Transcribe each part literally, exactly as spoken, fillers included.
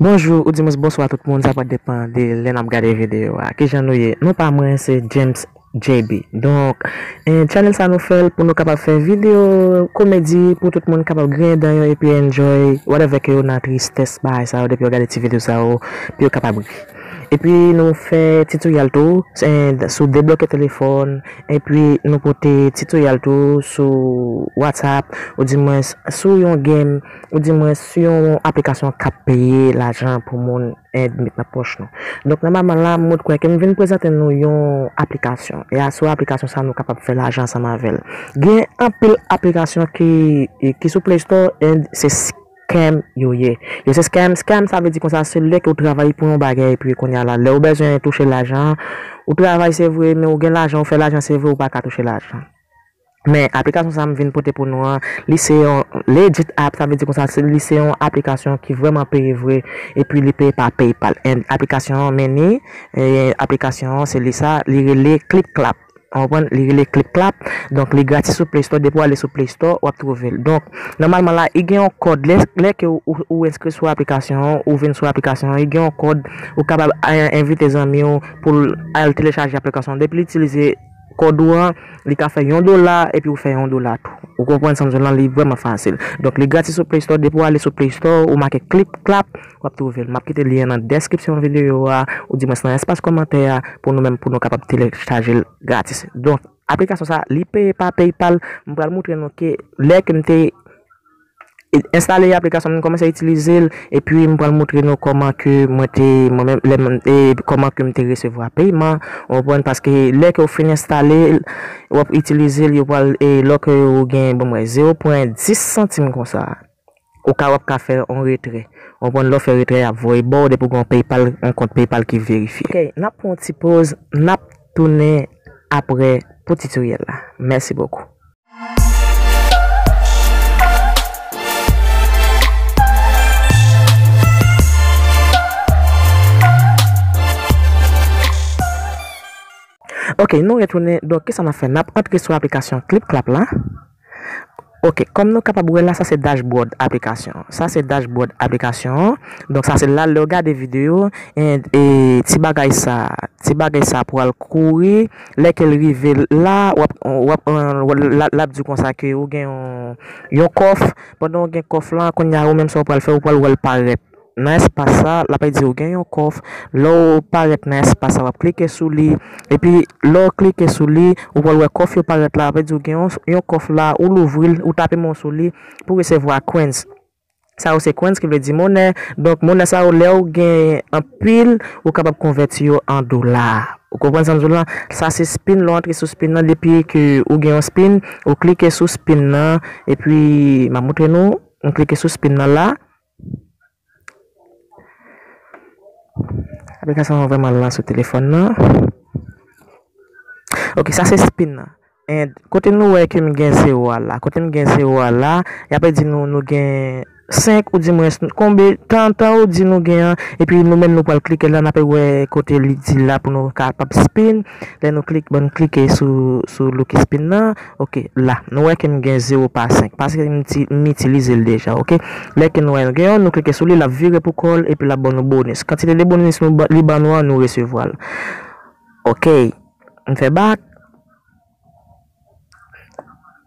Bonjou oudimwens bonswa tout moun, sa pral depann de lè n ap gade videyo a. Kijan nou ye? Non pa mwen se James J B. Donk, eh, channel sa nou fè l pou nou kapab fè videyo komedi pou tout moun kapab griyen dan yo epi enjoy whatever ke yo nan tristès bagay sa yo depi yo gade ti videyo sa yo pou yo kapab ri. Epi nou fè tutorial tou, eh, sou debloke telefòn, epi nou pote tutorial tou sou WhatsApp, oudimwens sou yon game, oudimwens sou yon aplikasyon k ap peye lajan pou moun, eh, met nan pòch nou. Donk, nòmalman la, mwen kwè ke m vin prezante nou yon aplikasyon. E a sou aplikasyon sa, nou kapab fè lajan ansanm avè l. Gen anpil aplikasyon ki, ki sou Play Store, e se scam yo ye. Yo se scam, scam sa vle di konsa, se lè ke w travay pou yon bagay, epi kounye a la, lè w bezwen touche lajan, ou travay se vre, men ou gen lajan, ou fè lajan se vre, ou pa ka touche lajan. Men aplikasyon sa m vin pote pou nou an, li se yon legit app, sa vle di konsa, se, li se yon aplikasyon ki vrèman peye vre, epi li peye pa PayPal. And aplikasyon an, men ni, eh, aplikasyon an, se li sa, li rele Clip Clap. Ou konprann? Li rele Clip Clap. Donk, li gratis sou Play Store. Depi w ale sou Play Store, w ap twouve l. Donk, nòmalman la, li gen yon kòd. Lè, lè ke ou, ou, ou enskri sou aplikasyon an, ou vin sou aplikasyon an, li gen yon kòd. Ou kapab, eh, envite zanmi w pou l al telechaje aplikasyon an. Depi l itilize kòd ou an, li ka fè yon dola, epi ou fè yon dola tou. Ou konprann sa m di w lan, li vrèman fasil. Donk, li gratis sou Play Store. Depi w ale sou Play Store, ou make Clip Clap, w ap twouve l. M ap kite lyen an nan deskripsyon videyo a, oudimwens nan espas kòmantè a, pou nou menm, pou nou kapab telechaje l gratis. Donk, aplikasyon sa, li peye pa PayPal. M pral moutre nou ke lè ke m te enstale aplikasyon, m kòmanse itilize l, epi m pral moutre nou kòman ke mwen te, mwen menm, lè m, e kòman ke m te resevwa peyman, ou konprann, paske lè ke w fin enstale l, w ap itilize l, yo pral, e lè ke ou gen, bon, mwen, zewo pwen dis santim konsa, ou ka, w ap ka fè yon retrè. Ou konprann, lè w fè retrè, y ap voye ba w depi w gen yon PayPal, yon kont PayPal ki verifye. Ok, n ap pran yon ti poz, n ap tounen apre pou tutorial la. Mèsi bokou. Ok, nou retounen. Donk, kisa n ap fè? N ap antre sou aplikasyon Clip Clap la. Ok, kòm nou kapab wè la, sa se dashboard aplikasyon an. Sa se dashboard aplikasyon an. Donk, sa se la, lè w gade videyo, e, e, ti bagay sa, ti bagay sa pral kouri. Lè ke l rive la, w ap, w ap, l ap, l ap di w konsa ke ou gen yon, yon kòf. Pandan w gen kòf la, kounye a, ou menm sa w pral fè, ou pral wè l parèt nan espas sa, l ap di w gen yon kòf. Lè w parèt nan espas sa, w ap klike sou li. Epi, lè w klike sou li, ou pral wè kòf yo parèt la, l ap di w gen yon, yon kòf la, ou louvri l, ou tape men w sou li pou resevwa coins. Sa yo se coins ki vle di monè. Donk, monè sa yo, lè w gen anpil, ou kapab konvèti yo an dola. Ou konprann sa m di w lan? Sa se spin, lè w antre sou spin nan, depi ke ou gen yon spin, ou klike sou spin nan, epi m ap montre nou, m klike sou spin nan la. Aplikasyon an vrèman lan sou telefòn nan. Ok, sa se spin nan. And kote nou wè ke m gen zewo a la. Kote m gen zewo a la, y ap di nou, nou gen senk, oudimwens, konbe, tan, tan ou di nou gen an, epi nou menm nou pral klike la, n ap wè kote li di la pou nou kapab spin. Lè nou klik, ban n klike sou, sou Lucky Spin nan. Ok, la, nou wè ke m gen zewo pa senk, paske m ti, m itilize l deja, ok? Lè ke nou wè nou gen yon, nou klike sou li, l ap vire pou kò l, epi l ap ban nou bonis. Kantite de bonis nou ba, li ban nou an, nou resevwa l. Ok, m fè back.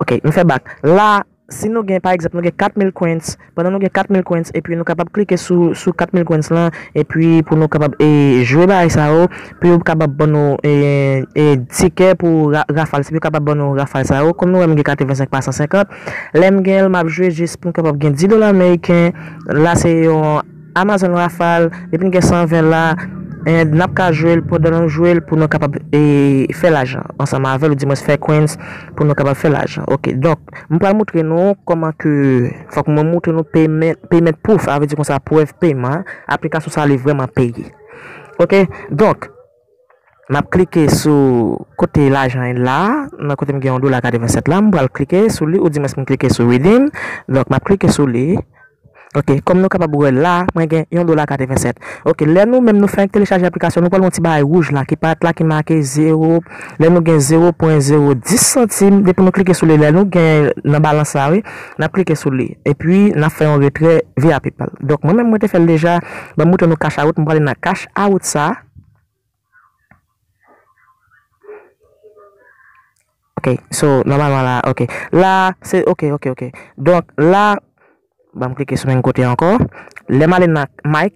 Ok, m fè back. La, si nou gen, pa egzanp, nou gen kat mil coins, pandan nou gen kat mil coins, epi nou kapab klike sou, sou kat mil coins lan, epi pou nou kapab, e, jwe bagay sa yo, pou yo kapab ban nou, e, e, tikè pou ra-, rafal, si yo kapab ban nou rafal sa yo. Kòm nou wè, m gen katrevensenk pa san senkant, lè m gen l, m ap jwe jis pou m kapab gen dis dola ameriken. La, se yon Amazon rafal, depi n gen san ven la, e, n ap ka jwe l, pandan nou jwe l, pou nou kapab, e, fè lajan ansanm avè l, oudimwens fè coins pou nou kapab fè lajan. Ok, donk, m pral moutre nou kòman ke, fòk mwen moutre nou payment, payment proof, sa vle di konsa prèv peman, aplikasyon sa li vrèman peye. Ok, donk, m ap klike sou kote lajan an la, nan kote m gen yon dola katrevensenk la, m pral klike sou li, oudimwens m klike sou redeem, donk m ap klike sou li, Ok, kòm nou kapab wè la, mwen gen yon dola katrevennsèt. Ok, lè nou menm nou fenk telechaje aplikasyon, nou pral wè yon ti bagay wouj la ki parèt la ki make zewo. Lè nou gen zewo pwen zewo dis santim, depi nou klike sou li, lè nou gen nan balans la, wi, n ap klike sou li. Epi, n ap fè yon retrè via PayPal. Donk, mwen menm, mwen te fè l deja, ban m montre nou Cash Out, mwen prale nan Cash Out sa. Ok, so, nòmalman la, ok. La, se, ok, ok, ok. Donk, la, ban m klike sou menm kote ankò. Lè m ale nan My,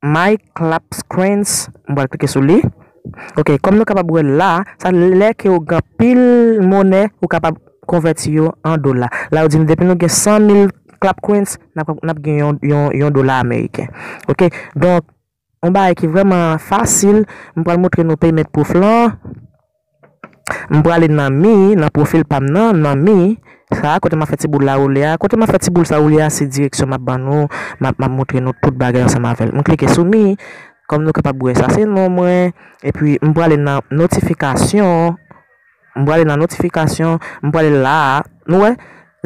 My Clap Coins, m pral klike sou li. Ok, kòm nou kapab wè la, sa lè ke ou gen anpil monè, ou kapab konvèti yo an dola. La, yo di nou depi nou gen san mil Clap Coins, n ap, n ap gen yon, yon, yon dola ameriken. Ok, donk, yon bagay ki vrèman fasil, m pral montre nou payment proof lan. M prale nan mi, nan pwofil pa m nan, nan mi, sa, kote m ap fè ti boul la woule a. Kote m ap fè ti boul sa woule a, se direksyon m ap ban nou, m ap, m ap montre nou tout bagay ansanm avè l. M klike sou mi, kòm nou kapab wè, sa se non mwen, epi m prale nan notifikasyon, m prale nan notifikasyon, m prale la a, nou wè,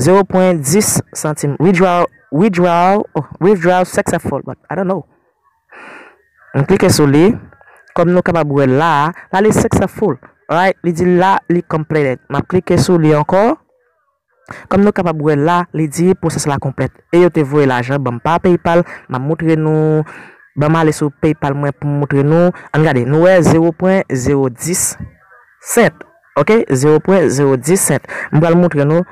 zewo pwen dis santim, withdraw, withdraw, oh, withdraw successful, but I don't know. M klike sou li. Kòm nou kapab wè la a, la li successful. Alright, li di la li completed. M ap klike sou li ankò. Kòm nou kapab wè la, li di pwosès la konplèt. E yo te voye lajan ban m pa PayPal. M ap montre nou. Ban m ale sou PayPal mwen pou m montre nou. Ann gade, nou wè zewo pwen zewo dis sent. Ok, zewo pwen zewo dis sent. M pral montre nou.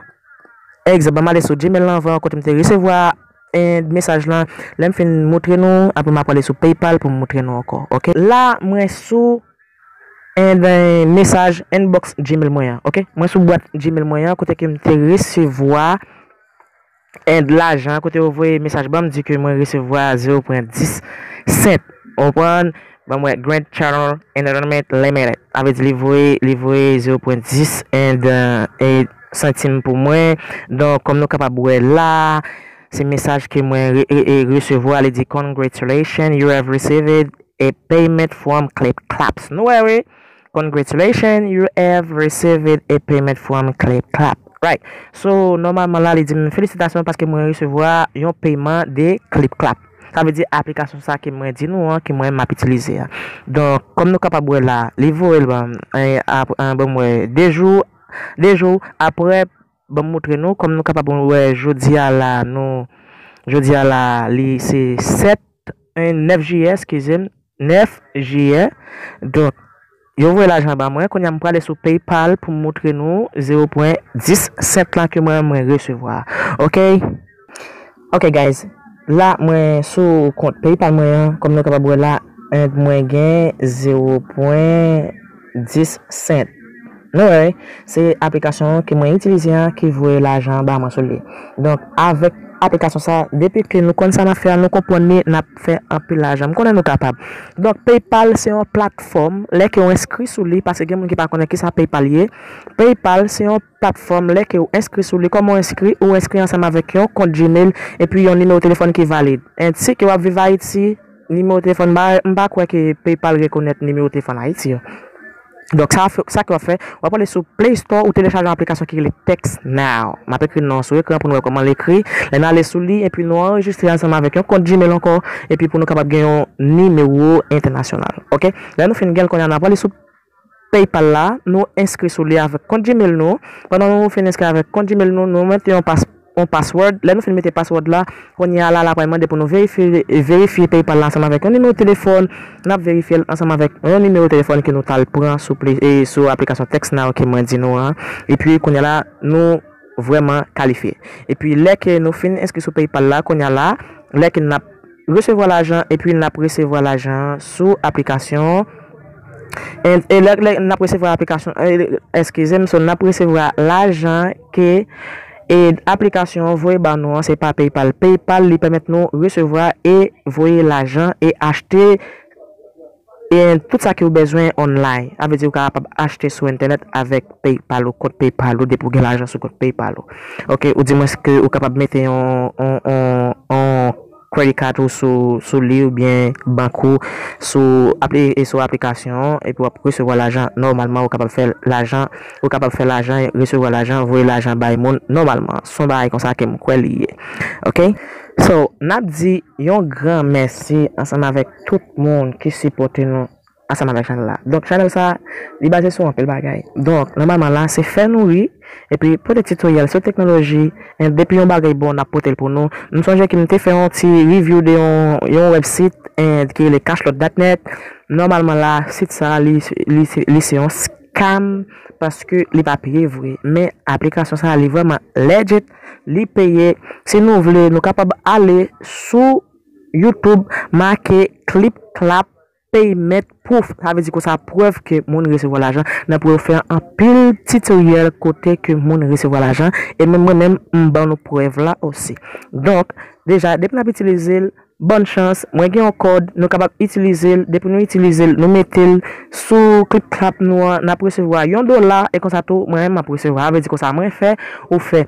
Egzanp, ban m ale sou Gmail lan anvan kote m te resevwa e mesaj lan. Lè m fin montre nou, apre m ap ale sou PayPal pou m montre nou ankò. Ok. La, mwen sou e mesaj inbox Gmail mwen an. Ok. Mwen sou bwat Gmail mwen an kote ke m te resevwa e lajan, kote yo voye mesaj ban m di ke mwen resevwa zewo pwen dis sent. Ou konprann? Ban m wè Grand Channel Entertainment Limited. Sa vle di li voye, li voye zewo pwen dis e, e santim pou mwen. Donk, kòm nou kapab wè la, se mesaj ke mwen re, e, e, resevwa, li di, "Congratulations, you have received a payment from Clip Claps." Nou wè, wi. "Congratulations, you have received a payment from Clip Clap." Right. So, nòmalman la, li di m, "Felisitasyon paske mwen resevwa yon peman de Clip Clap." Sa vle di aplikasyon sa ke mwen di nou an, ke mwen m ap itilize a. Donk, kòm nou kapab wè la, li voye l ban m, e, ap, e, ban m wè, de jou, de jou apre, ban m montre nou, kòm nou kapab wè jodi a la, nou, jodi a la, li se sèt, e, nèf jiyè, eskize m, nèf jiyè. Donk, yo voye lajan ban mwen. Kounye a, m prale sou PayPal pou m montre nou zewo pwen dis sent lan ke mwen, mwen resevwa. Ok? Ok, guys. La, mwen sou kont PayPal mwen an. Kòm nou kapab wè la, e, mwen gen zewo pwen dis sent. Nou wè, se aplikasyon ke mwen itilize an ki voye lajan ba mwen sou li. Donk, avèk aplikasyon sa, depi ke nou konn sa n ap fè a, nou konprann li, n ap fè anpil lajan. M konnen nou kapab. Donk, PayPal se yon platfòm, lè ke w enskri sou li, paske gen moun ki pa konnen kisa PayPal ye. PayPal se yon platfòm, lè ke w enskri sou li, kòman w enskri, ou enskri ansanm avèk yon kont Gmail, epi yon nimewo telefòn ki valid. And si ke w ap viv Ayiti, nimewo telefòn, m pa, m pa kwè ke PayPal rekonèt nimewo telefòn Ayiti yo. Donk, sa, sa ke w ap fè, w ap ale sou Play Store ou telechaje yon aplikasyon ki rele Text Now. M ap ekri non sou ekran pou nou wè kòman l ekri. Lè n ale sou li, epi nou anrejistre ansanm avèk yon kont Gmail ankò, epi pou nou kapab gen yon nimewo entènasyonal. Ok? Lè nou fin gen l kounye a, n ap ale sou PayPal la, nou enskri sou li avèk kont Gmail nou. Pandan nou fin enskri avèk kont Gmail nou, nou mete yon pas, yon password. Lè nou fin mete password la, kounye a la, l ap mande pou nou verifye, verifye PayPal la ansanm avèk yon nimewo telefòn. N ap verifye l ansanm avèk yon nimewo telefòn ke nou t al pran sou Play, e, sou aplikasyon Text Now ke mwen di nou an. Epi, kounye a la, nou vrèman kalifye. Epi, lè ke nou fin enskri sou PayPal la, kounye a la, lè ke n ap resevwa lajan, epi n ap resevwa lajan sou aplikasyon. E, e lè, lè n ap resevwa aplikasyon, e, eskize m, so n ap resevwa lajan ke, e, aplikasyon an voye ba nou an, se pa PayPal. PayPal, li pèmèt nou resevwa e voye lajan e achte, e, tout sa ke w bezwen online. Sa vle di ou kapab achte sou entènèt avèk PayPal ou, kont PayPal ou, depi w gen lajan sou kont PayPal ou. Ok, ou di mwen ke ou kapab mete yon, yon, yon, yon credit card ou sou, sou li oubyen bank ou sou, apli, e sou aplikasyon an, epi w ap resevwa lajan nòmalman, ou kapab fè lajan, ou kapab fè lajan, resevwa lajan, voye lajan bay moun nòmalman. Se yon bagay konsa ke m kwè li ye. Ok? So, n ap di yon gran mèsi ansanm avèk tout moun ki sipòte nou ansanm avèk chanèl la. Donk, chanèl sa, li baze sou anpil bagay. Donk, nòmalman la, se fè nou ri, epi pote titoryèl sou teknoloji, e depi yon bagay bon, n ap pote l pou nou. M sonje ke m te fè yon ti review de yon, yon website, e ki rele cashlot dot net. Nòmalman la, sit sa, li, li, li se yon scam, paske li pa peye vre. Men, aplikasyon sa, li vrèman legit, li peye. Si nou vle, nou kapab ale sou YouTube, make Clip Clap Payment Proof. Sa vle di konsa prèv ke moun resevwa lajan. N ap refè anpil titoryèl kote ke moun resevwa lajan. E menm mwen menm, m ban nou prèv la osi. Donk, deja, depi n ap itilize l, bòn chans, mwen gen yon kòd, nou kapab itilize l. Depi nou itilize l, nou mete l sou Clip Clap nou an, n ap resevwa yon dola. E konsa tou, mwen menm m ap resevwa. Sa vle di konsa mwen fè, ou fè.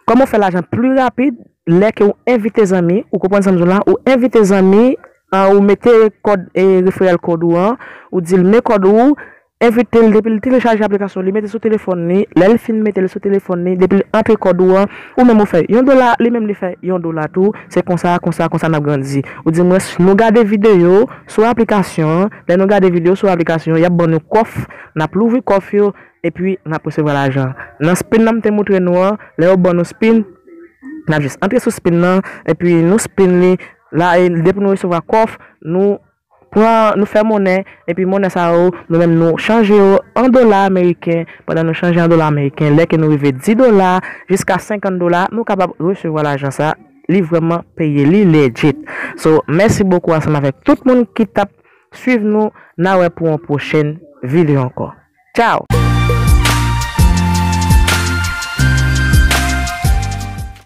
Kòman w fè lajan pli rapid? Lè ke w envite zanmi, ou konprann sa m di w la, ou envite zanmi, an, ou mete kòd, e, referral code ou an, ou di l men kòd ou, envite l, depi l telechaje aplikasyon, li mete sou telefòn li, lè l fin mete l sou telefòn li, depi l antre kòd ou an, ou menm ou fè yon dola, li menm li fè yon dola tou, se konsa, konsa, konsa n ap grandi. Ou di mwen, nou gade videyo sou aplikasyon an, lè nou gade videyo sou aplikasyon, y ap ban nou kòf, n ap louvri kòf yo, epi n ap resevwa lajan. Nan spin nan m te montre nou an, lè yo ban nou spin, n ap jis antre sou spin nan, epi nou spin li, la, e depi nou resevwa kòf, nou pran, nou fè monnen, epi monnen sa yo, nou menm nou chanje yo an dola ameriken, pandan nou chanje an dola ameriken, lè ke nou rive dis dola, jiska senkant dola, nou kapab resevwa lajan sa, li vrèman peye, li legit. So, mèsi bokou ansanm avèk tout moun ki t ap swiv nou, n a wè pou yon pwochèn videyo ankò. Tchao!